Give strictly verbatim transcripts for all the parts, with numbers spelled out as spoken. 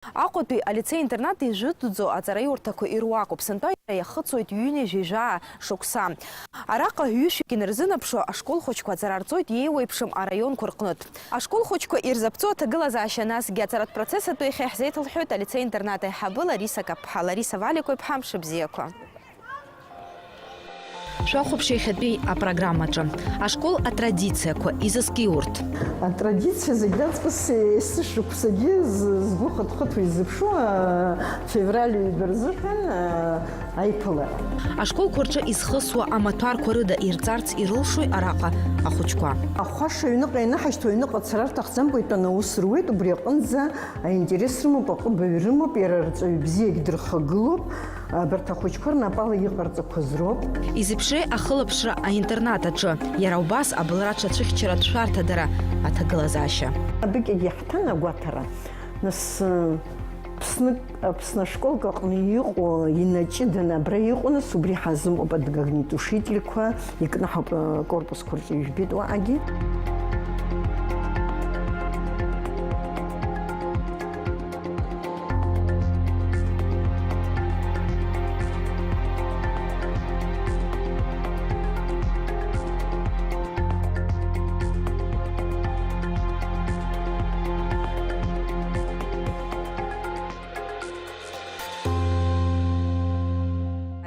Аҟәатәи алицеи-интернат ижәытәӡоу аҵараиурҭақәа ируакуп, сынтәа иара иахыҵуеит ҩынҩажәи жәаа шықәса. Араҟа ҩышәҩык инарзынаԥшуа ашкол хәыҷқәа аҵара рҵоит еиуеиԥшым араионқәа рҟнытә. Ашкол хәыҷқәа ирзаԥҵоу аҭагылазаашьа, насгьы аҵаратә процесс атәы иахьа иаҳзеиҭалҳәоит алицеи-интернат аиҳабы Лариса Каԥҳа. Лариса Валико-иԥҳа, мшыбзиақәа. Шәахәаԥш иахьатәи апрограммаҿы. Ашкол атрадициақәа изызки урҭ? Атрадициа зегь раҵкыс есышықәсагьы з-, згәы хыҭхыҭуа изыԥшу, а, февраль ҩба рзыҳәан, а, аиԥылара. Ашколқәа рҿы изхысуа амаҭәарқәа рыда ирҵарц ирылшои араҟа ахәыҷқәа? Ахәаша аҩныҟа ианаҳашьҭуа, аҩныҟа ацара рҭахӡамкәа итәаны аус руеит, убри аҟынӡа аинтерес рымоуп, аҟыбаҩ рымоуп, иара рҵаҩы бзиагь дырхагылоуп. Абарҭ ахәыҷқәа рнапала иҟарҵақәаз роуп. Изеиԥшреи ахылаԥшра аинтернат аҿы, иара убас абылра аҽацәыхьчаратә шәарҭадара аҭагылазаашьа? Абыкьагьы иаҳҭан агәаҭара. Нас, э, Аԥсны, Аԥсны ашколк аҟны иҟоу, инаҷыданы абра иҟоу, нас убри ҳазымҟоуп, огнетушительқәа икнаҳауп, э, корпусқәа рҿы ижәбеит уаҟагьы.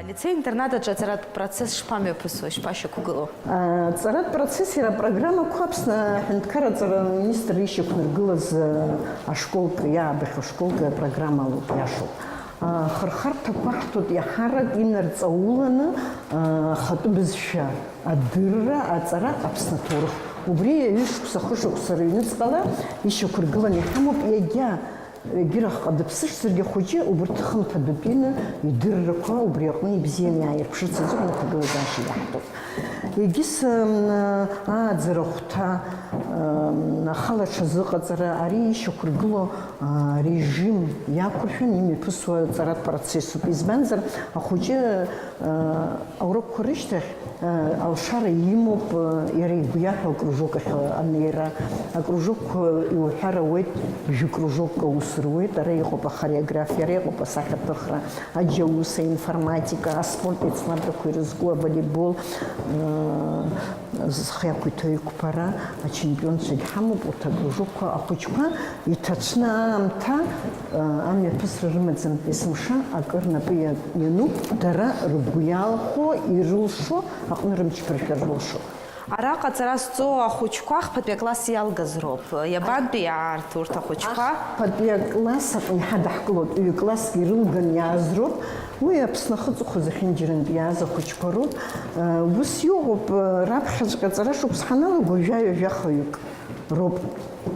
Алицеи-интернат аҿы аҵаратә процесс шԥамҩаԥысуа, ишԥашьақәгылоу? Аҵаратә процесс иара апрограммақәа Аԥсны аҳәынҭқарра аҵара аминистр ишьақәнаргылаз, а, ашколк, иаабахьоу ашколк апрограммалоуп, иашоуп. А, хырхарҭақәа ҳҭоит иаҳарак инарҵауланы, а, ахатәы бызшәа адырра, аҵара, Аԥсны аҭоурых. Убри ҩышықәса, хышықәса рыҩныҵҟала ишьақәыргыланы иҳамоуп, иагьа Егьырахь дыԥсыҽзаргьы ахәыҷы убырҭ хымԥадатәины идыррақәа убри аҟны ибзианы иааирԥшырц азыҳәан аҭагылазаашьа иаҳҭоит. Егьыс, м, ааӡара ахәҭа, м, ахала аҽазыҟаҵара, ари ишьақәыргыло, а, режим иақәыршәаны имҩаԥысуа аҵаратә процессуп. Избанзар, ахәыҷы, а, аурокқәа рышьҭахь, Алшара имоуп, иара игәы иаҳәо акружок ахь анеира. Акружокқәа иуҳәар ауеит, жәи-кружокк аус руеит, ара иҟоуп ахореографиа, ара иҟоуп асахьаҭыхра, аџьаус, аинформатика, аспорт еицлабрақәа ирызку, аволейбол, зхы иақәиҭу еиқәԥара, ачемпионцәагь ҳамоуп, урҭ акружокқәа ахәыҷқәа Иҭацәны аамҭа, э, амҩаԥысра рымаӡам, есымша акы рнапы иа-, иануп, дара ргәы иалху, ирылшо аҟны рымч ԥыршәар рылшоит. Араҟа аҵара зҵоу ахәыҷқәа ахԥатәи акласс иалгаз роуп. Иабантәи арҭ, урҭ ахәыҷқәа? Ахԥатәи акласс аҟны иҳадаҳкылоит, ҩ-класск ирылган иааз роуп. Уи Аԥсны ахы аҵыхәа зехьынџьарантә иааз ахәыҷқәа роуп. Э, ус иҟоуп, э, раԥхьаҵәҟьа аҵара шықәс ҳаналаго, жәаҩа-жәахаҩык роуп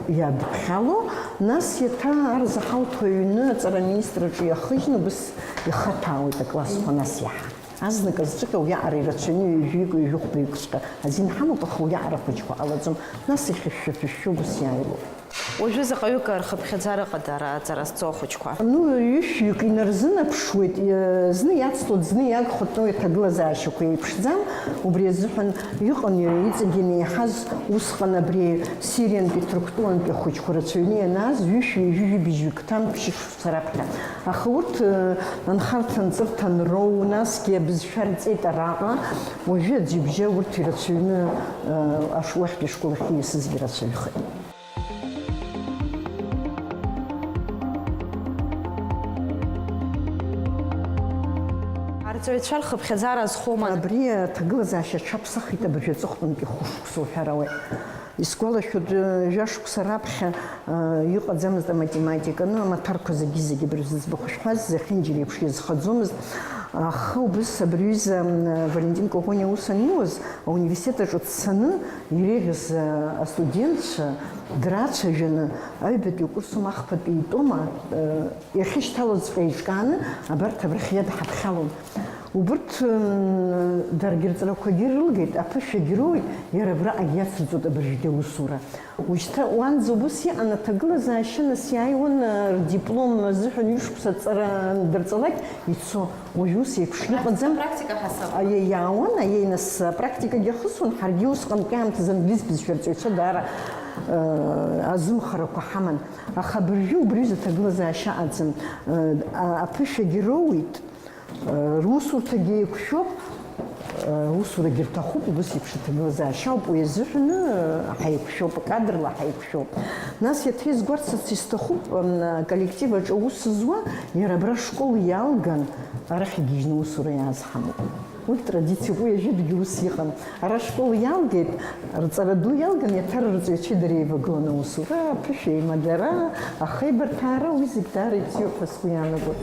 иадыԥхьало, нас иаҭа арзаҳалҭуа аҩны аҵара аминистр аҿы иахыжьны убыс ихаҭәаауеит аклассқәа, нас иаҳа. Азныказ ҿыҟьа уиаҟара ирацәаҩны ҩажәаҩык, ҩажәихәбаҩыкҵәҟьа азин ҳамоуп, аха уиаҟара ахәыҷқәа ҟалаӡом, нас ихьышәшәа-ԥышәшәо убыс иааиуеит. Уажәы заҟаҩык рхыԥхьаӡара ыҟада ара аҵара зҵоу ахәыҷқәа? Ну, ҩышәҩык инарзынаԥшуеит, э, зны иацлоит, зны иагхоит, ну, иҭагылазаашьақәа еиԥшӡам, убри азыҳәан Иҟан иара иҵегь инеиҳаз усҟан абри Сириантәи, Ҭырқәтәылантәи ахәыҷқәа рацәаҩны ианааз, ҩышәи ҩажәи быжьҩык ҭан, ԥшьышықәса раԥхьа. Аха урҭ, э, анхарҭа-нҵырҭа анроу, насгьы абызшәа рҵеит араҟа, уажәы аӡҩыбжьа урҭ ирацәаҩны, э, аш-, уахьтәи ашкол ахь ииасызгьы рацәаҩхеит. Арҵаҩцәа рхыԥхьаӡара азхоума? Абри аҭагылазаашьа аҽаԥсахит абыржәы аҵыхәтәантәи хәышықәса уҳәар ауеит. Исгәалашәоит, жәашықәса раԥхьа, а, иҟаӡамызт аматематика, ну, амаҭәарқәа зегьы-зегьы абыржә зыӡбахә шәҳәаз, зехьынџьара еиԥш иазхаӡомызт. Аха убыс абри аҩыза, м, Валентин Коӷониа аус аниуаз, ауниверситет аҿы дцаны иреиӷьыз, а, астудентцәа драцәажәаны, аҩбатәи акурс аума, ахԥатәи итәоума, а, иахьышьҭалоҵәҟьа еиҿкааны, абарҭ абрахь иадаҳаԥхьалон. Убырҭ, м, даргьы рҵарақәагьы рылгеит, аԥышәагьы роуеит, иара абраҟагь иацырҵоит абыржәгьы аусура. Ушьҭа уанӡа убыс иҟан аҭагылазаашьа, нас иааиуан, а, рдиплом азыҳәан ҩышықәса аҵара андырҵалак ицо. Уажә ус еиԥш иҟаӡам. Практика ҳасаб. Аиеи, иаауан, аиеи, нас апрактикагьы ахысуан, ҳаргьы усҟантәи аамҭазы англис бызшәа арҵаҩцәа даара азымхарақәа ҳаман. Аха абыржәы убри аҩыза аҭагылазаашьа аҟаӡам. Аԥышәагьы роуит, русурҭагьы еиқәшәоуп. Усурагьы рҭахуп, убыс еиԥш аҭагылазаашьа ауп, уи азыҳәаны ҳаиқәшәоуп, кадрла ҳаиқәшәоуп. Нас иаҭеизгәарҭарц исҭахуп, м, аколлектив аҿы аус зуа, иара абра ашкол иалган, арахь игьежьны аусура иааз ҳамоуп. Уи традициоуп, уи ажәытәгьы ус иҟан. Ара ашкол иалгеит, рҵара ду иалган, иаҭар рҵаҩцәеи дареи еивагыланы аусура, аԥышәа еимадара, ахеибарҭәаара, уи зегь даара ибзиоуп ҳәа сгәы иаанагоит.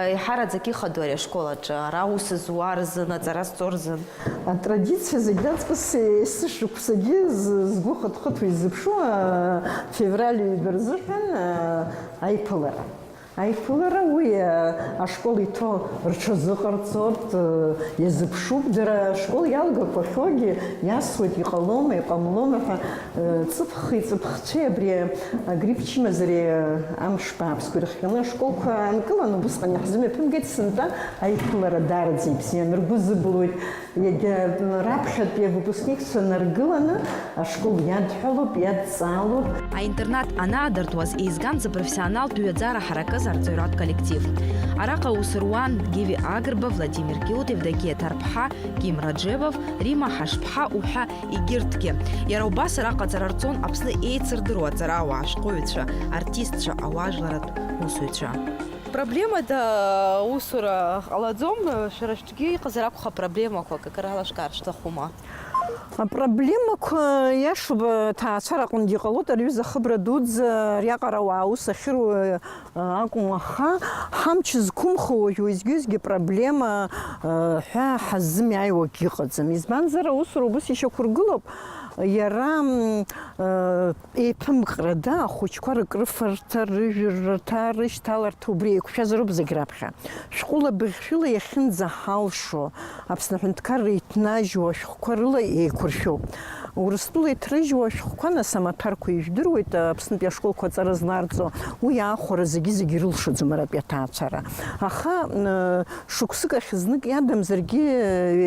Еиҳараӡак ихадоу ари ашкол аҿы, ара аус зуа рзын, аҵара зҵо рзын. Атрадициа зегь раҵкыс есышықәсагьы з-, згәы хыҭхыҭуа иззыԥшу, а, февраль ҩба рзыҳәан, а, аиԥылара. Аиԥылара уи, а, ашкол иҭо рҽазыҟарҵоит, а, иазыԥшуп. Дара ашкол иалгақәахьоугьы иасуеит, иҟалома, иҟамлома ҳәа, а, ҵыԥх-, ҵыԥхцәеи абри агрипп чымазареи, а, амш бааԥсқәа ирыхҟьаны ашколқәа аанкыланы, убысҟан иаҳзымҩаԥымгеит, сынтәа аиԥылара даараӡа ибзиан, ргәы зыбылуеит. Иагьа раԥхьатәи авыпускникцәа наргыланы ашкол иадҳәалоуп, иадҵаалоуп. Аинтернат анаадыртуаз, еизган зыпрофессионалтә ҩаӡара ҳаракыз арҵаҩратә коллектив. Араҟа аус руан Гиви Агрба, Владимир Киут, Евдокиа Ҭарԥҳа, Ким Раџебов, Рима Ҳашԥҳа уҳәа егьырҭгьы. Иара убас араҟа аҵара рҵон Аԥсны еицырдыруа аҵарауаа, ашәҟәыҩҩцәа, артистцәа, ауаажәларратә усзуҩцәа. Проблемада аусура ҟалаӡом, шәара шәҿгьы иҟазар акәхап проблемақәак, акыр алашәкаар шәҭахума? Апроблемақәа, иашоуп, аҭаацәара аҟынгьы иҟалоит, ари аҩыза ахыбра дуӡӡа ариаҟара ауаа аус ахьыруа акәым, аха ҳамч зқәымхо уажә уеизгьы-уеизгьы проблема ҳәа ҳаззымиааиуагь ыҟаӡам. Избанзар, аусура убыс ишьақәыргылоуп, иара, м, еиԥымкрада, ахәыҷқәа рыкрыфарҭа, рыжәырҭа, рышьҭаларҭа убри еиқәшәазароуп зегь раԥхьа. Шәҟәыла быӷьшәыла иахьынӡаҳалшо, Аԥсны аҳәынҭқарра иҭнажьуа ашәҟәқәа рыла еиқәыршәоуп. Урыстәыла иҭрыжьуа ашәҟәқәа, нас, амаҭәарқәа ижәдыруеит, Аԥснытәи ашколқәа аҵара зларҵо, уи аахәара зегьы-зегьы ирылшаӡом аратәи аҭаацәара. Аха, ы, шықәсык ахь знык иадамзаргьы,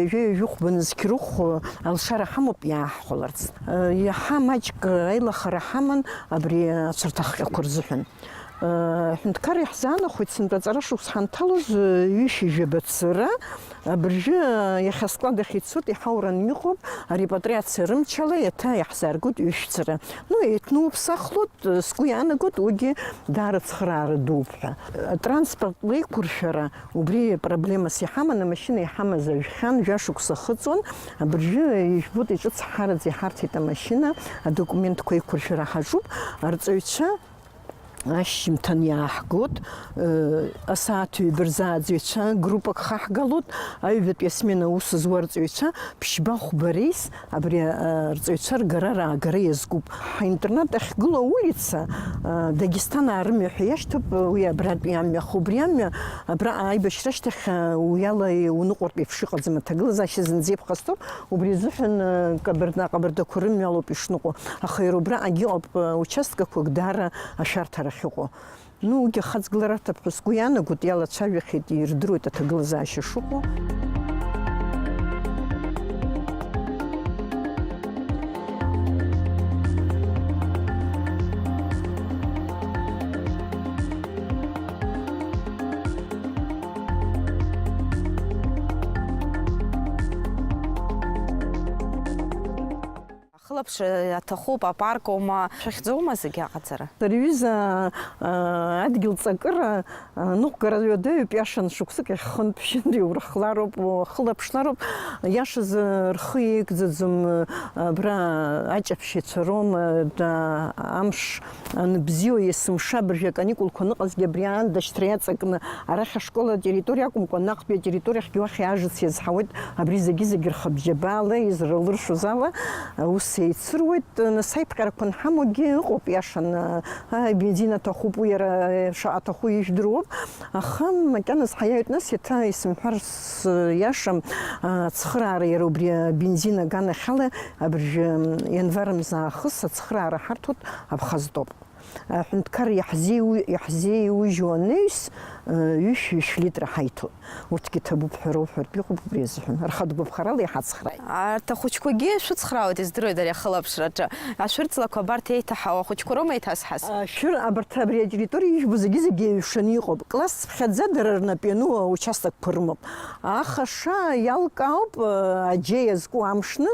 ҩажәа-ҩажәихәба нызқь рыхә алшара ҳамоуп иааҳхәаларц. Ы, иаҳа маҷк аилахара ҳаман абри ацәарҭахҟьақәа рзыҳәан. Ҳәынҭқарра иаҳзаанахәеит, сынтәа аҵара шықәс ҳанҭалоз, ҩышәи жәаба цыра, абыржәы, иахьа асклад ахь ицоит, иҳаураны иҟоуп, арепатриациа рымчала еиҭа иаҳзааргоит ҩышә цыра. Ну, еиҭнуԥсахлоит, сгәы иаанагоит, уигьы даара цхыраара дууп ҳәа. Атранспорт леиқәыршәара убри проблемас иҳаман, амашьына иҳамаз жәхьан, жәашықәса ахыҵуан, абыржәы ижәбоит, иҿыцҳҳараӡа иҳарҭеит амашьына, адокументқәа еиқәыршәара ҳаҿуп, арҵаҩцәа Ашьжьымҭан иааҳгоит, э, асааҭ ҩба рзы аӡаҩцәа группак хаҳгалоит, аҩбатәи асмена аус зуа арҵаҩцәа ԥшьба-хәба реис абри, э, арҵаҩцәа ргара-раагара иазкуп. Ҳаинтернат ахьгылоу аулица, э, Дагестанаа рымҩа ҳәа иашьҭоуп, уи абратәи амҩа, аха убри амҩа, абра аибашьра ашьҭахь, э, уи ала уныҟәартә еиԥш иҟаӡам, аҭагылазаашьа зынӡа иԥхасҭоуп, убри азыҳәан, э, Кабарда-, Ҟабардақәа рымҩа алоуп ишныҟәо, аха иара убраҟагь ыҟоуп, э, участкақәак даара ашәарҭара ахьыҟоу. Ну, уигьы ахаҵгылара аҭап ҳәа сгәы иаанагоит, иалацәажәахьеит, ирдыруеит аҭагылазаашьа шыҟоу. Ахылаԥшра аҭахуп, апарк аума, шәахьӡоума зегьы аҟаҵара? Ари аҩыза, а, адгьыл ҵакыра, а, ныҟәгара ҩадаҩуп, иашан, шықәсык иахьхынтә ԥшьынтә иурыхлароуп, ухылаԥшлароуп. Иашазы рхы еигӡаӡом, а, абра аҷаԥшьаҩцәа роума, да, амш анбзиоу есымша абыржәы аканикулқәа аныҟазгьы абри аанда ашьҭра иаҵакны, арахь ашкол атерриториа акәымкәа, наҟтәи атерриториахьгьы уахь ажыц иазҳауеит, абри зегьы-зегьы рхыбжьабаала изрылыршоз ала, аус еицыруеит, нас аиԥҟьарақәа анҳамоугьы ыҟоуп, иашан, а, абензин аҭахуп, уи иара шаҟа аҭаху ижәдыруоуп, аха макьаназ ҳаиааиуеит, нас еиҭа исымҳәар сиашам, а, ацхыраара иара убри абензин аганахьала абыржәы, м, ианвар мза аахыс ацхыраара ҳарҭоит Абхазтоуп. Аҳәынҭқар иаҳзеиу-, иаҳзеиужьуа анаҩс, ҩышә-ҩышә литра ҳаиҭоит. Урҭгьы ҭабуп ҳәа роуҳәартә иҟоуп убри азыҳәан. Рхатә гәаԥхарала иҳацхраауеит. Арҭ ахәыҷқәагьы шәыцхраауеит, издыруеит ари ахылаԥшраҿы. Ашәырҵлақәа абарҭ еиҭаҳау ахәыҷқәа роума еиҭазҳаз? Ашәыр, абарҭ абри атерриториа ижәбо зегьы-зегьы еиҩшаны иҟоуп. Класс цыԥхьаӡа дара рнап иану участокқәа рымоуп. Аха ша иалкаауп, аџьа иазку амшны,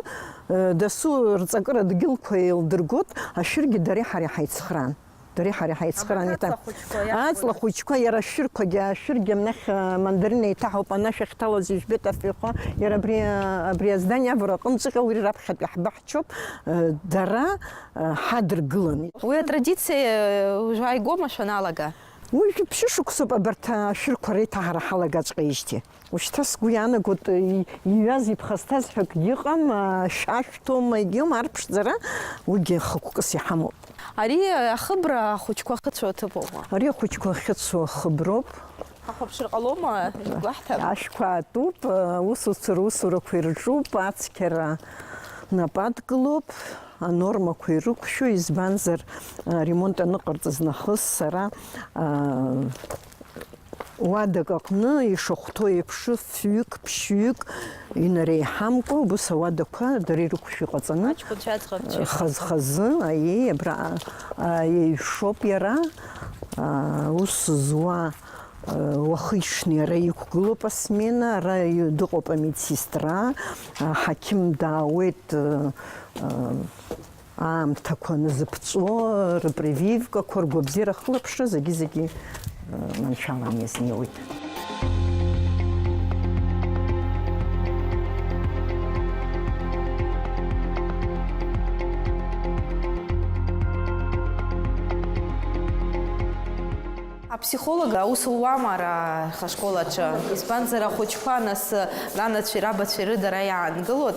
дасу рҵакыра дгьылқәа еилдыргоит, ашәыргьы дареи ҳареи ҳаицхраан. Дареи ҳареи ҳаицхраан. Абарҭ иҭан. Аҵла хәыҷқәа иарбоу? Аҵла хәыҷқәа, иара ашәырқәагьы, ашәыргьы амнахь, а, мандарин еиҭаҳауп, анашә ахьҭалаз ижәбеит афҩқәа, иара абри, а, абри аздание авараҟынҵәҟьа уи раԥхьатәи ҳбаҳчоуп, а, дара, а, ҳадыргылан. Уи атрадициа, а, уажә ааигәоума шәаналага? Уи ԥшьышықәсоуп абарҭ ашәырқәа реиҭаҳара ҳалагаҵәҟьеижьҭеи. Ушьҭа сгәы иаанагоит, и-, иҩаз иԥхасҭаз ҳәа акгьы ыҟам, ашә-, ашәҭома, егьиома арԥшӡара, уигьы хықәкыс иҳамоуп. Ари ахыбра ахәыҷқәа ахьыцәоу аҭыԥ аума? Ари ахәыҷқәа ахьыцәоу ахыброуп. Ҳахәаԥшыр ҟалома? Игәаҳҭап. Ашәқәа аатәуп, аусуцәа русурақәа ирҿуп, ацқьара нап адкылоуп, анормақәа ирықәшәо, избанзар, аремонт аныҟарҵаз нахыс сара, а, уадак аҟны ишахәҭоу еиԥш, фҩык, ԥшьҩык инареиҳамкәа, убыс ауадақәа дара ирықәшәо иҟаҵаны, аҷкәынцәа аӡӷабцәа, хаз-, хазы, аиеи, абра, а, еиҩшоуп иара, а, ус зуа, а, уахи-ҽни ара иқәгылоуп асмена, ара и-, дыҟоуп амедсестра, аҳақьым даауеит, а, а, аамҭақәа анызыԥҵәо, рпрививкақәа, ргәабзиара ахылаԥшра зегьы-зегьы, э, маншәалан иазнеиуеит. Аԥсихолог аус луама ара ҳашкол аҿы? Избанзар, ахәыҷқәа нас ранацәеи рабацәеи рыда ара иаангылоит.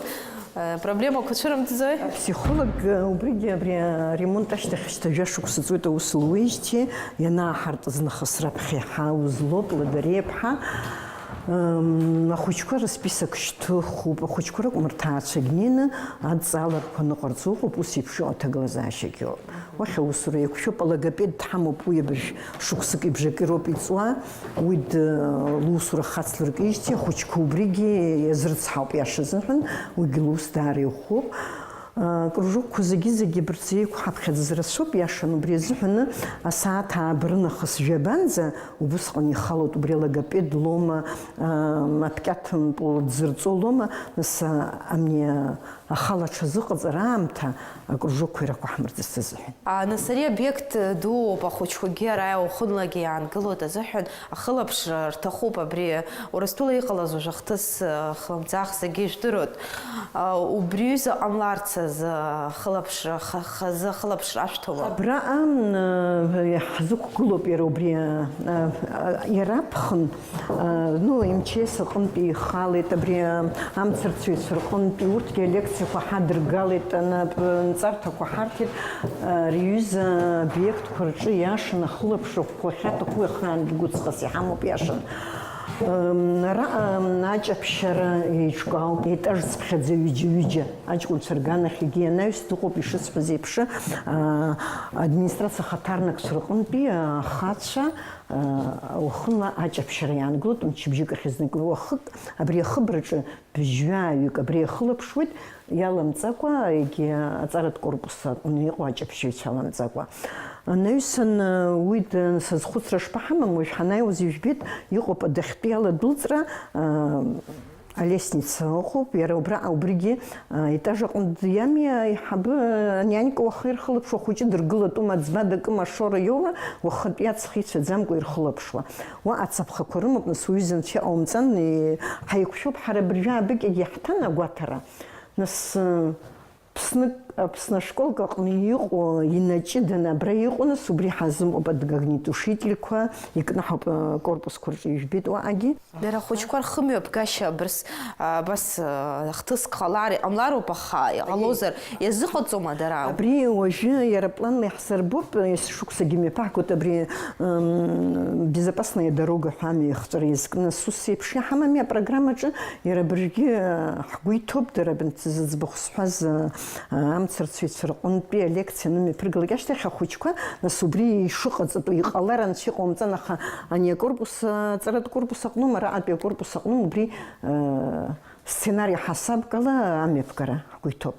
Э, проблемақәа цәырымҵӡои? Аԥсихолог, э, убригьы абри аремонт ашьҭахь шьҭа жәа шықәса ҵуеит аус луеижьҭеи, ианааҳартыз нахыс раԥхьа иаҳа узлоуп, Ладариа иԥҳа. М, ахәыҷқәа рысписок шьҭыхуп, ахәыҷқәа ракәым, рҭаацәагь неины адҵааларқәа ныҟарҵо ыҟоуп, ус еиԥш иҟоу аҭагылазаашьагьы ыҟоуп. Уахь аусура еиқәшәоуп, алогопед дҳамоуп, уи абыржә шықәсыки бжаки роуп иҵуа, уи д-, лусура хацлыркижьҭеи ахәыҷқәа убригьы иазрыцҳауп, иаша азыҳәан, уигьы лус даара иӷәӷәоуп. А, кружокқәа зегьы-зегьы абырҭ зеиқәҳаԥхьаӡаз рацәоуп, иашан, убри азыҳәаны асааҭ ааба рынахыс жәабанӡа убысҟан ихалоит, убри алогопед лоума, а, аԥкьаҭмпыл дзырҵо лоума, нас, а, амни, а, Ахала аҽазыҟаҵара аамҭа акружокқәа ирақәаҳмырӡыц азыҳәан. А, нас ари обиект дууп, ахәыҷқәагьы ара уахынлагьы иаангылоит азыҳәан, ахылаԥшра рҭахуп, абри Урыстәыла иҟалаз уажә ахҭыс, а, хлымӡаах зегьы ижәдыруеит. А, убри аҩыза ҟамларц азы ахылаԥшра, ха-, хазы ахылаԥшра ашәҭома? Абраҟа, м, а, ҳзықәгылоуп иара убри, а, а, иара аԥхын. А, ну, МЧС аҟынтәи ихалеит, абри, а, амцарцәаҩцәа рҟынтәи урҭгьы алекциақәа ҳадыргалеит, анап-, нҵарҭақәа ҳарҭеит, а, рҩыза обиектқәа рҿы иашан ахылаԥшрақәа ахьаҭаху ахаангьы гәыҵхас иҳамоуп иашан. Ам, араҟа, ам, аҷаԥшьара еиҿкаауп, етаж цыԥхьаӡа ҩыџьа-ҩыџьа аҷкәынцәа рганахьгьы ианаҩс дыҟоуп, ишысҳәаз еиԥш, а, администрациа ахаҭарнакцәа рҟынтәи ахацәа, Уахынла аҷаԥшьара иаангылт, мчыбжьык ахь знык уахык, абри ахыбраҿы быжьҩааҩык абри иахылаԥшуеит, иаламҵакәа, егьи аҵаратә корпус аҟны иҟоу аҷаԥшьаҩцәа аламҵакәа. Анаҩсан, уи д-, сазхәыцра шԥаҳамам, уажә ҳанааиуаз ижәбеит, иҟоуп адәахьтәи аладәылҵра, а, Алестница ыҟоуп, иара убра, убригьы, а, аетаж аҟынтә иами аиҳабы, а, анянька уаха ирхылаԥшуа хәыҷы дыргылатәума, аӡба дакыма, ашоура иоума, уахатәи аҵх ицәаӡамкәа ирхылаԥшуа. Уа ацаԥхақәа рымоуп, нас уҩыза анцәа иҟаумҵан, и-, ҳаиқәшәоуп, ҳара абыржәы аабыкьагьы иаҳҭан агәаҭара. Нас, э, Ԥснык, Аԥсны ашколк аҟны иҟоу, инаҷыданы абра иҟоу, нас убри ҳазымоуп, огнетушительқәа икнаҳауп, э, корпусқәа рҿы ижәбеит уаҟагьы. Дара ахәыҷқәа рхымҩаԥгашьа абырс, а, абас, а, хҭыск ҟалар, иҟамлароуп, аха иҟалозар, иазыҟаҵома дара? Абри уажәы иара планла иаҳзырбоуп, есышықәсагьы имҩаԥаҳгоит абри, м, безопасная дорога ҳәа амҩа иахҵәара иазкны, ус еиԥш иҳамами апрограммаҿы, иара абыржәгьы, а, ҳгәы иҭоуп, дара абанҭ зыӡбахә сҳәаз, а, Амцарцәаҩцәа рҟынтәи алекциа анымҩаԥыргалак ашьҭахь ахәыҷқәа, нас, убри ишыҟаҵатәу, иҟалар анцәа иҟоумҵан, аха ани акорпус, аҵаратә корпус аҟноума, араҟатәи акорпус аҟноума, убри, э, сценари ҳасабкала амҩаԥгара ҳгәы иҭоуп.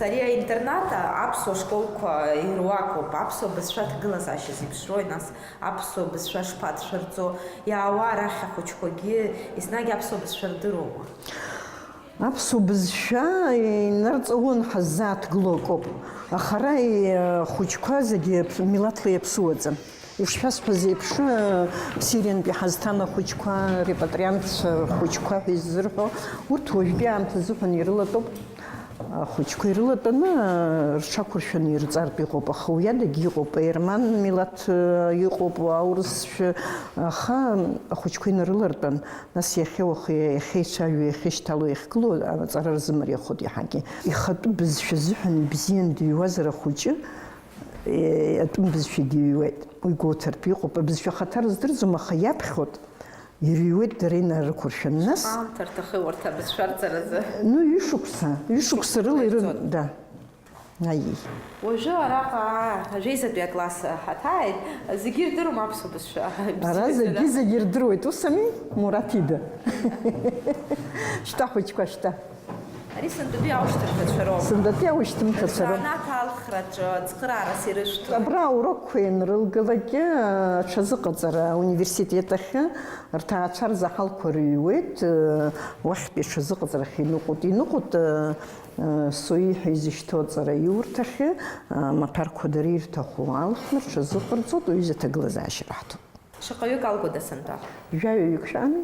Ари аинтернат аԥсуа школқәа ируакуп, аԥсуа бызшәа аҭагылазаашьа зеиԥшроуи, нас аԥсуа бызшәа шԥацәшәырҵо, иаауа арахь ахәыҷқәагьы еснагь аԥсуа бызшәа рдыруама? Аԥсуа бызшәа инарҵаулан ҳаззааҭгыло акоуп. Аха ара, э, ахәыҷқәа зегьы ԥ-, милаҭла иаԥсуаӡам. Ишшәасҳәаз еиԥш, э, Сириантәи ҳазҭан ахәыҷқәа, репатриантцәа рхәыҷқәа ҳәа иззырҳәо, урҭ уажәтәи аамҭазыҳәан ирылатәоуп. Ахәыҷқәа ирылатәаны, э, рҽақәыршәаны ирҵартә иҟоуп, аха уи адагьы иҟоуп, аерман милаҭ, э, иҟоуп, аурысшәа, аха ахәыҷқәа инарылартәан, нас иахьа уахи, иахьа ицәажәо, иахьа ишьҭало, иахьгылоу аҵара рзымариахоит иаҳагьы. Ихатәы бызшәа азыҳәан ибзиан дыҩуазар ахәыҷы, э, атәым бызшәагьы иҩуеит. Уи гәоуҭартә иҟоуп. Абызшәа ахаҭа рыздырӡом, аха иаԥхьоит, ирыҩуеит дара инарықәыршәаны. Нас аамҭа рҭахы урҭ абызшәа рҵаразы? Ну, ҩышықәса, ҩышықәса рыла иры-, Ицоит. Да. Аиеи. Уажәы араҟа, аа, ажәеизатәи акласс ҳаҭааит, зегьы ирдыруам аԥсуа бызшәа. Ара зегьы, зегьы ирдыруеит, ус ами, Мураҭ ида? Шьҭа, хәыҷқәа, шьҭа. Ари сынтәатәи аушьҭымҭацәа роуп. Сынтәатәи аушьҭымҭацәа роуп. Рзанааҭ алхраҿы ацхыраарас ирышәҭоит. Абра аурокқәа ианрылгалакгьы, аҽазыҟаҵара ауниверситет ахь рҭаацәа рзы аҳалқәа рыҩуеит, уахьтәи аҽазыҟаҵарахь иныҟәоит. Иныҟәоит, Сои ҳәа изышьҭоу аҵараиурҭахьы, амаҭәарқәа дара ирҭаху алхны рҽазыҟарҵоит, уаҩы изы аҭагылазаашьа раҳҭоит. Шаҟаҩык алгода сынтәа? Жәаҩаҩык шәами?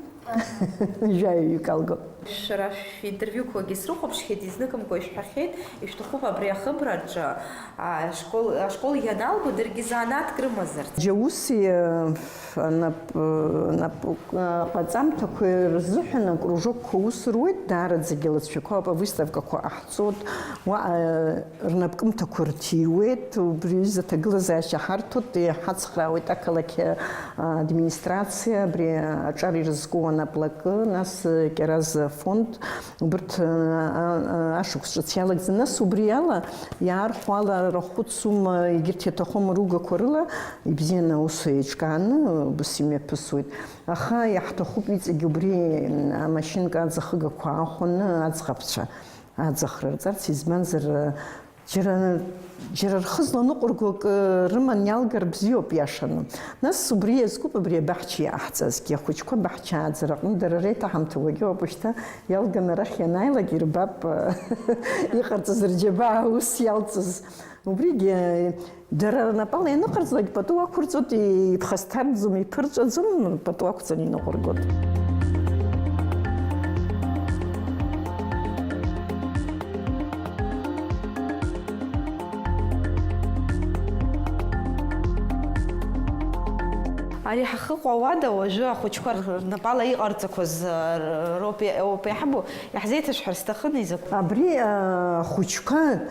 Жәаҩаҩык алгоит. Шәара шәинтервиуқәагьы срыхәаԥшхьеит, изныкымкәа ишәҳәахьеит, ишәҭахуп абри ахыбраҿы, ашкол, ашкол ианалго даргьы занааҭк рымазарц. Џьа ус, э, анап-, э, нап-, э, ҟаҵамҭақәа рзыҳәан акружокқәа аус руеит, даараӡагьы алҵшәақәа ауп, авыставкақәа ҟаҳҵоит, уаҟа, э, рнапкымҭақәа рҭиуеит, убри аҩыза аҭагылазаашьа ҳарҭоит, иҳацхраауеит ақалақь, а, администрациа, абри аҿар ирызку анаплакы, нас, а, Кьараз афонд, убырҭ, а, а, а, ашықәс ҿыц иалагӡаны, нас убри ала иаархәо ала рахәыцума, егьырҭ иаҭахума ругақәа рыла, ибзианы аус еиҿкааны, убас имҩаԥысуеит. Аха иаҳҭахуп иҵегь убри, м, амашьынка аӡахыгақәа аахәаны аӡӷабцәа. Аӡахра рҵарц, избанзар, џьара, џьара рхы зланыҟәырго акы рыман иалгар бзиоуп, иашаны. Нас убри иазкуп абри абаҳча иааҳҵазгьы. Ахәыҷқәа абаҳча ааӡара аҟны дара реиҭаҳамҭақәагьы ауп, уажәшьҭа иалганы арахь ианааилак ирбап, иҟарҵаз рџьабаа аус иалҵыз. Убригьы Дара рнапала ианыҟарҵалак, пату ақәырҵоит, иԥхасҭарӡом, иԥырҵәаӡом, пату ақәҵаны иныҟәыргоит. Ари ҳахыҟоу ауада уажәы ахәыҷқәа рнапала иҟарҵақәаз, р-, роуп иа-, ауп иаҳбо, иаҳзеиҭашәҳәар сҭахын изакә. Абри, а, ахәыҷқәа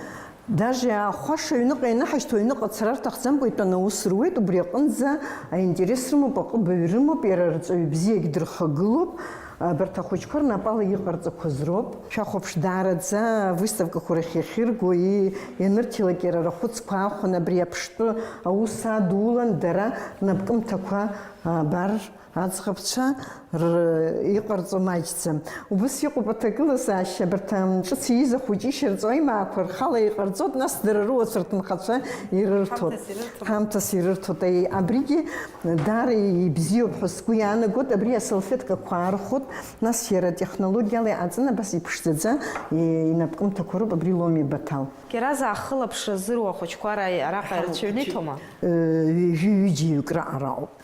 Даже ахәаша аҩныҟа ианыҳашьҭуа, аҩныҟа ацара рҭахӡамкәа итәаны аус руеит, убри аҟынӡа аинтерес рымоуп, аҟыбаҩ рымоуп, иара рҵаҩы бзиагь дырхагылоуп, абарҭ ахәыҷқәа рнапала иҟарҵақәаз роуп. Шәахәаԥш, даараӡа авыставкақәа рахь иахьырго, и-, ианырҭилак иара рахәыцқәа аахәаны абри аԥштәы аус адулан, дара рнапкымҭақәа, абар, Аӡӷабцәа р-, иҟарҵо маҷӡам. Убыс иҟоуп аҭагылазаашьа, абарҭ, ам, ҿыц ииз ахәыҷы ишьарҵуа имаақәа рхала иҟарҵоит, нас дара руацәа рҭынхацәа ирырҭоит. Ҳамҭас ирырҭоит. Ҳамҭас ирырҭоит. Аи, абригьы даара ибзиоуп ҳәа сгәы иаанагоит, абри асалфеткақәа аархәоит, нас иара атехнологиала иҟаҵаны абас иԥшӡаӡа и-, инапкымҭақәа роуп абри Ломи Баҭал. Кьараз ахылаԥшра зыруа ахәыҷқәа ара-, араҟа Ҳамоуп, рцәыҩны иҭоума? Э, ҩажәи ҩыџьаҩык раҟара ауп.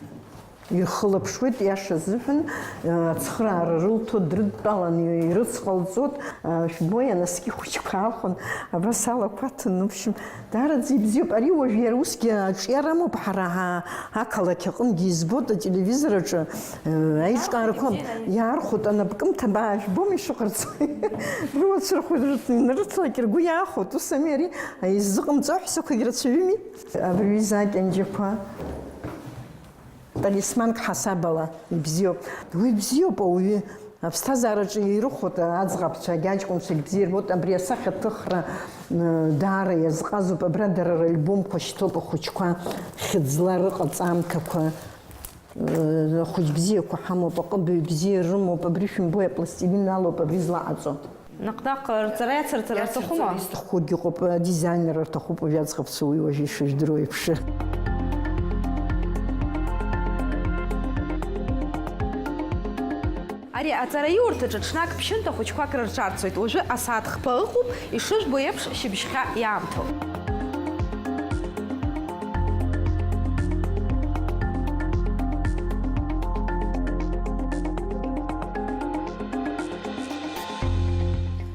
Ирхылаԥшуеит, иаша азыҳәан, ацхыраара рылҭо, дрыдтәалан ирыцҟалҵоит. Шәбои, анаскьы хәыҷқәа аахәан, абас алақәа аҭаны, в общем, даараӡа ибзиоуп. Ари уажә иара усгьы аҿиара амоуп, ҳара ҳа-, ақалақь аҟынгьы избоит ателевизор аҿы, аиҿкаарақәа иаархәоит, анапкымҭа абаа, жәбома ишыҟарҵо? Рыуацәа рхәыҷы инарыҭалак ргәы иаахәоит, ус ами ари, иззыҟамҵо аҳәсақәагь рацәаҩыми. Абри ҩыза акьанџьақәа. Талисманк ҳасабала ибзиоуп. Уи бзиоуп ауаҩы. Аԥсҭазаараҿы ирыхәоит аӡӷабцәагь, аҷкәынцәагь бзиа ирбоит. Абри асахьаҭыхра, м, даара иазҟазоуп. Абра дара ральбомқәа шьҭоуп ахәыҷқәа, хьыӡла рыҟаҵамҭақәа. М, ахәыҷ бзиақәа ҳамоуп, аҟыбаҩ бзиа рымоуп. Абри шәымбои, апластилин алоуп абри злаҟаҵо. Наҟ-наҟ рҵара иацырҵар рҭахума? Иацырҵар исҭахқәогьы ыҟоуп, адизайнер рҭахуп уажә аӡӷабцәа, уи уажәы ишыжәдыруа еиԥш. Ари аҵараиурҭаҿы ҽнак ԥшьынтә ахәыҷқәа акрырҿарҵоит. Уажәы асааҭ хԥа ыҟоуп, ишыжәбо еиԥш, шьыбжьхьа иаамҭоуп.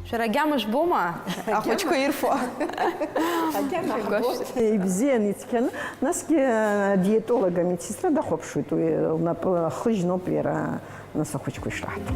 Шәара агьама жәбома? Ахәыҷқәа ирфо. Агьама ҳбоит. Ибзиан ицқьаны. Насгьы адиетолог амедсестра дахәаԥшуеит, уи лнапы ахыжьноуп иара, нас ахәыҷқәа ишраҳҭо.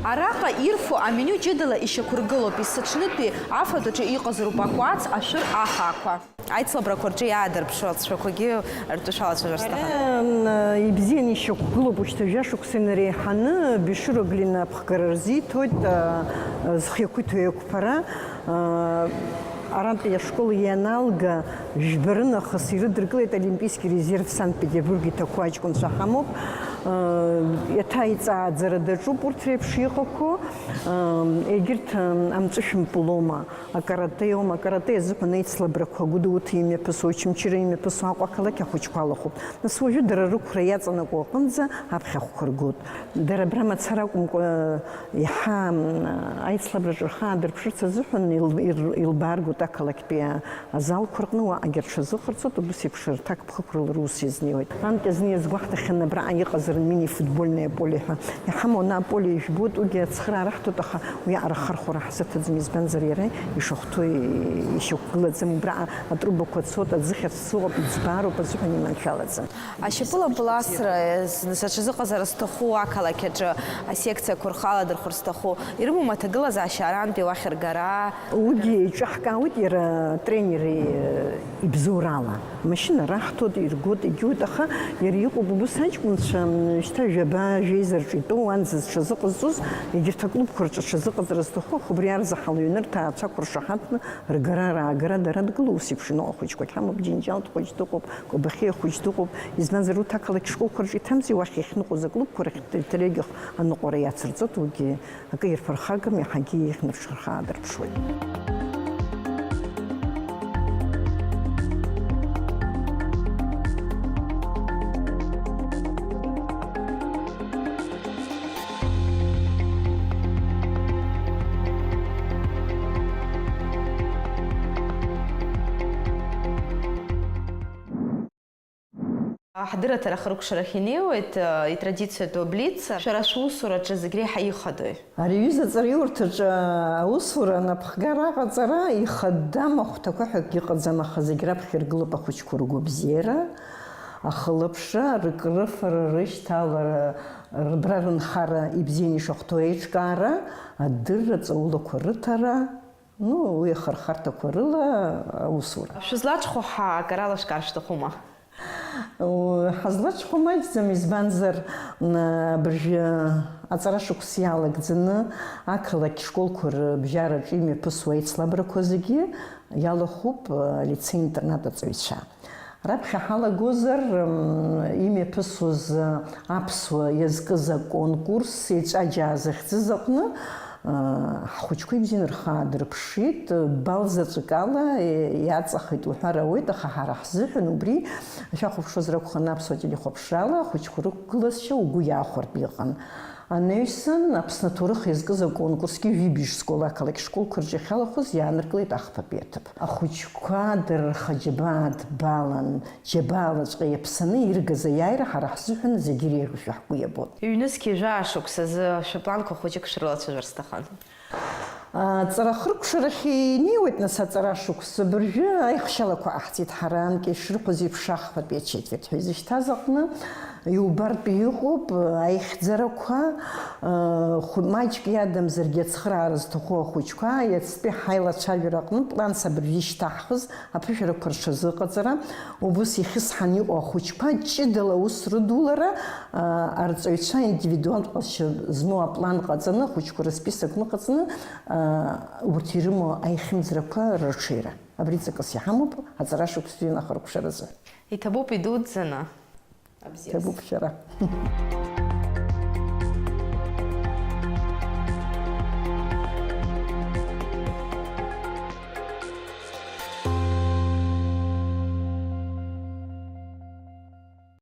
Араҟа ирфо амениу ҷыдала ишьақәыргылоуп, есыҽнытәи афатәаҿы иҟазароуп акәац, ашәыр, ахаақәа. Аицлабрақәа рҿы иаадырԥшуа ацәақәагьы ртәы шәалацәажәар сҭахын. Ара, м, ибзианы ишьақәгылоуп, ушьҭа жәа шықәса инареиҳаны Беширо Глина аԥхгара рзиҭоит, а, зхы иақәиҭу еиқәԥара, а, арантәи ашкол ианалга, жәба рынахыс ирыдыркылеит Олимпийский резерв Санкт-Петербург иҭақәоу аҷкәынцәа ҳамоуп. Еиҭа аиҵааӡара даҿуп урҭ реиԥш иҟақәоу. Егьырҭ амҵәышәмпылома, акаратеома, акарате азыҳәан аицлабрақәа Гәдоуҭа имҩаԥысуа, Очамчыра имҩаԥысуа Аҟәа ақалақь ахәыҷқәа алахәуп. Нас уажәы дара рықәра иаҵанакуа аҟынӡа аԥхьахәқәа ргоит. Дара абра мацара акәымкәа, иаҳа, м, аицлабраҿы рхы аадырԥшырц азыҳәан ил-, ир-, илбааргоит ақалақьтәи азалқәа рҟны, уаҟагьы рҽазыҟарҵоит, убыс еиԥш рҭакԥхықәрала рус иазнеиуеит. Анкьа зны иазгәаҳҭахьан абраҟа иҟазар мини-футбольное поле ҳәа. Иҳамоу ана аполе ижәбоит, уигьы ацхыраара ҳҭоит, аха уи арахархәара ҳзаҭаӡом, избанзар иара ишахәҭоу ишьақәгылаӡам, убраҟа атрубақәа цоит, аӡыхь ацәцыҟоуп, иӡбаароуп азыҳәан иманшәалаӡам. Ашьапыла быласра, зны саҽазыҟазара зҭаху ақалақь аҿы асекциақәа рхы аладырхәыр зҭаху, ирымоума аҭагылазаашьа арантәи уахь ргара? Уигьы еиҿаҳкаауеит иара тренери ибзоурала. Амашьына раҳҭоит, иргоит, егьиуеит, аха иара иҟоуп убыс аҷкәынцәа, шьҭа жәаба, жәеиза рҿы итәоу, уанӡа зҽазыҟазҵоз, егьырҭ аклубқәа рҿы аҽазыҟаҵара зҭаху, аха убри арзаҳал ҩны рҭаацәақәа ршаҳаҭны ргара-раагара дара дгылоу ус еиԥш иноу ахәыҷқәагь ҳамоуп, Џьынџьал хәыҷ дыҟоуп, Кобахьиа хәыҷ дыҟоуп, избанзар, урҭ ақалақь школқәа рҿы иҭамзи, уахь иахьныҟәоз аклубқәа рахь ҭ-, ҭырҩегьых аныҟәара иацырҵоит, уигьы акы ирԥырхагам, иаҳагьы еиӷьны рҽырхаадырԥшуеит. Ҳдырраҭара ахыркәшарахь инеиуеит, э, итрадициатәу аблиц. Шәара шәусураҿы зегь реиҳа ихадои? Ари аҩыза аҵараиурҭаҿы аусура анапхгара аҟаҵара ихадам ахәҭақәа ҳәа акгьы ыҟаӡам, аха зегь раԥхьа иргылоуп ахәыҷқәа ргәабзиара, ахылаԥшра, рыкрыфара, рышьҭалара, рыбра рынхара, ибзианы ишахәҭоу аиҿкаара, адырра, ҵаулақәа рыҭара, ну, уи ахырхарҭақәа рыла аусура. Шәызлаҽхәо ҳәа акыр алашкаар шәҭахума? Ҳазлаҽхәо маҷӡам, избанзар, м, абыржәы аҵара шықәс иалагӡаны ақалақь школқәа рыбжьараҿы имҩаԥысуа аицлабрақәа зегьы иалахәуп, м, алицеи-интернат аҵаҩцәа. Раԥхьа ҳалагозар, м, имҩаԥысуаз, м, аԥсуа иазкыз аконкурс, еҵәаџьаа захьӡыз аҟны, ҳхәыҷқәа ибзианы рхы аадырԥшит, бал заҵәык ала иаҵахеит уҳәар ауеит, аха ҳара ҳзыҳәан убри шәахәаԥшуазар акәханы аԥсуа телехәаԥшрала ахәыҷқәа рықәгылазшәа угәы иаахәартә иҟан. Анаҩсан, Аԥсны аҭоурых иазкыз аконкурсгьы ҩыбжь школ ақалақь школқәа рҿы иахьалахәыз иааныркылеит ахԥатәи аҭыԥ. Ахәыҷқәа дара рхы џьабаа ҭбаалан, џьабаалаҵәҟьа иаԥсаны иргаз аиааира ҳара ҳзыҳәан зегьы иреиӷьушәа ҳгәы иабон. Ҩнызқьи жәаа шықәсазы шәыпланқәа хәыҷык шәрылацәажәар сҭахын. Аҵара ахыркәшарахь инеиуеит, нас, аҵара шықәса. Абыржәы аихшьалақәа ҟаҳҵеит ҳара, анкьа ишрыхәыз еиԥш, ахԥатәи ачетверть ҳәа изышьҭаз аҟны. Иубартә иҟоуп аихьӡарақәа, хә-, маҷк иадамзаргьы ацхыраара зҭаху ахәыҷқәа, иацтәи ҳаилацәажәара аҟны планс абыржәы ишьҭаҳхыз аԥышәарақәа рҽазыҟаҵара, убыс ихьысҳан иҟоу ахәыҷқәа ҷыдала аус рыдулара, арҵаҩцәа индивидуалтә ҟазшьа змоу аплан ҟаҵаны, ахәыҷқәа рысписок ныҟаҵаны, урҭ ирымоу аихьымӡарақәа рырҽеира. Абри ҵакыс иҳамоуп аҵара шықәсҩы ахыркәшаразы. Иҭабуп идуӡӡаны. Абзиаз. Иҭабуп шәара.